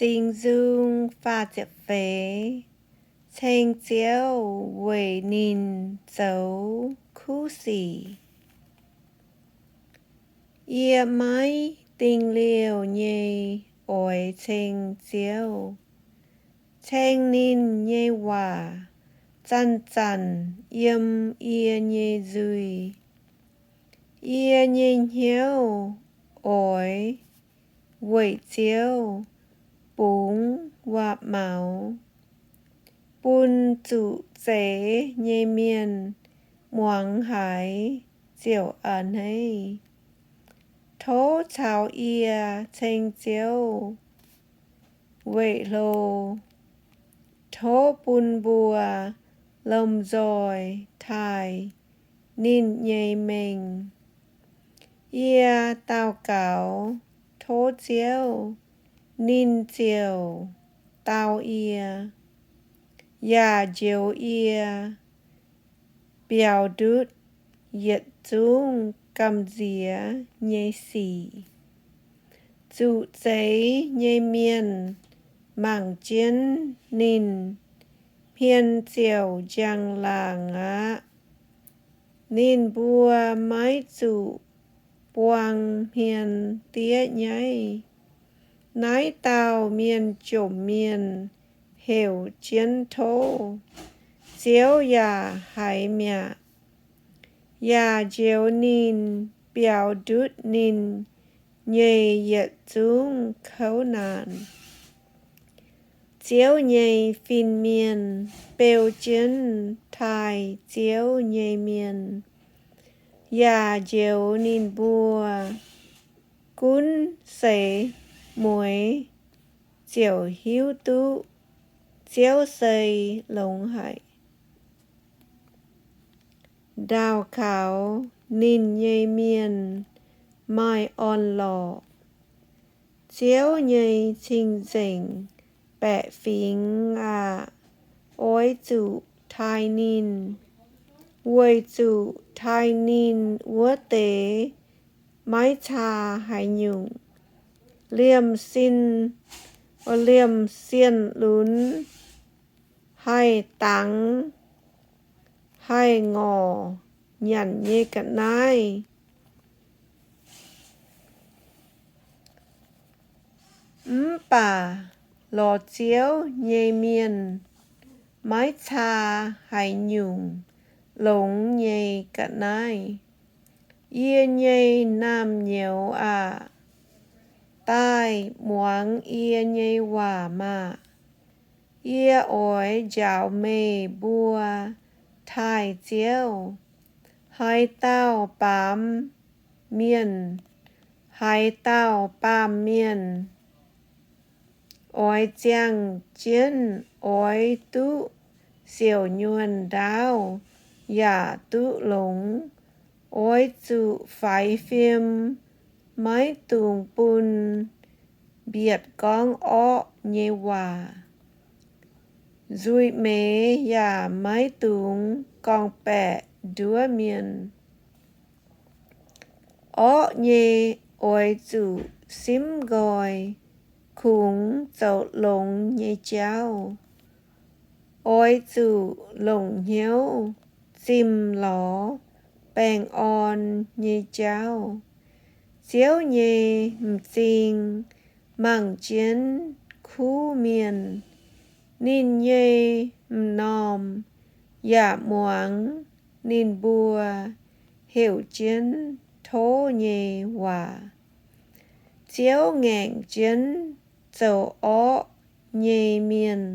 Ding Nzung faah ziepc feix. Ceng Ziouv weic ninh zoux kuv sic. Yie maiv dingh liouh nyei oix ceng Ziouv, ceng ninh nyei waac zanc-zanc yiem yie nyei nzuih. Yie nyei hnyouv oix weic Ziouv bungx waac-maux, bun zuqc zeix nyei mienh muangx haiz ziouc a'hneiv. Tov caux yie ceng Ziouv weic hlo. Tov bun mbuo lomh nzoih taaih ninh nyei mengh. Yie daux gaux tov Ziouv, ninh ziouc dau yie, yaac njoux yie biaux ndutv yietc zungv gamh nziex nyei sic. Zuqc zeix nyei mienh mangc jienv ninh, hmien ziouc njang-laangc aqv. Ninh mbuo maiv zuqc buang hmien diev nyaiv. Naaiv dauh mienh jomc mienh heuc jienv tov, Ziouv yaac haiz mi'aqv, yaac njoux ninh biaux ndutv ninh nyei yietc zungv kouv naanc. Ziouv nyei fin-mienh beu jienv taaih Ziouv nyei mienh, yaac njoux ninh mbuo. Gunv seix mueiz ziouc hiuv duqv Ziouv se longx haic. Ndaauh kaux ninh nyei mienh maaih orn-lorqc. Ziouv nyei cing-nzengc baeqc fingx aac, oix zuqc taaih ninh, weic zuqc taaih ninh wuov deix maiv caa haaix nyungc. Liemh sin, liemh sienh lunx haih dangx haih ngorc nyanc nyei ga'naaiv. Mv baac lorz Ziouv nyei mienh maiv caa haaix nyungc longx nyei ga'naaiv. Yie nyei naamh nyouz aac, daaih muangx yie nyei waac maah! Yie oix njaaux meih mbuo taaih Ziouv. Haaix dauh baamz mienh, haaix dauh baamh mienh oix ziangh jienv oix duqv siouc nyuonh ndaauv yaac duqv longx. Oix zuqc faix fim, maiv dungx bun mbietc gorngv orqv nyei waac. Nzuih meix yaac maiv dungx gorngv-baeqc nduov mienh. Orqv nyei oix zuqc simv nqoi, kungx zoux longx nyei jauv. Oix zuqc longc hnyouv zimh lorz baengh orn nyei jauv. Ziouv nyei m'zing mangc jienv kuv mienh. Ninh nyei m'normh yaac muangx ninh mbuo heuc jienv tov nyei waac. Ziouv ngaengc jienv zoux orqv nyei mienh,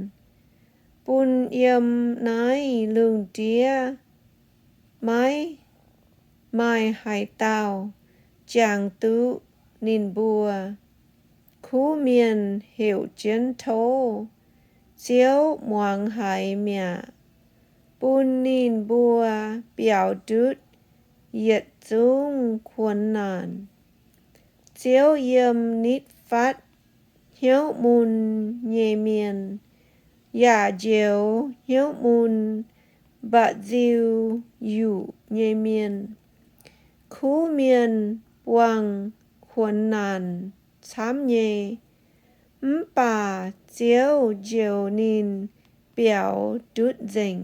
bun yiem naaiv lungh ndiev maiv maaih haaix dauh jangx duqv ninh mbuo. Kuv mienh heuc jienv tov, Ziouv muangx haiz mi'aqv, bun ninh mbuo biaux ndutv yietc zungv kuonx naanc. Ziouv yiem nitv fatv hnyouv mun nyei mienh, yaac njoux hnyouv mun mba'nziu yuqc nyei mienh. Kuv mienh buangh kuonx naanc camv nyei, Mv baac Ziouv njoux ninh biaux ndutv nzengc.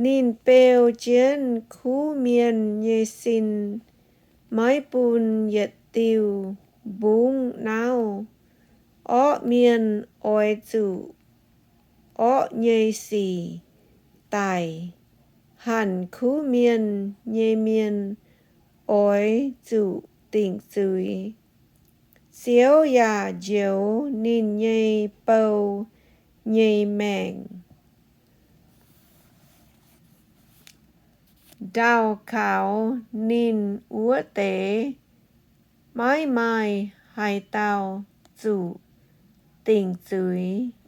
Ninh beu jienv kuv mienh nyei sin, maiv bun yietc diuh mbungv nauv. Orqv mienh oix zuqc orqv nyei sic daic. Hanc kuv mienh nyei mienh oix zuqc dingc zuiz. Ziouv yaac njoux ninh nyei bou nyei maengc. Ndau kaux ninh wuov deix maiv maaih haaix dauh zuqc dingc zuiz.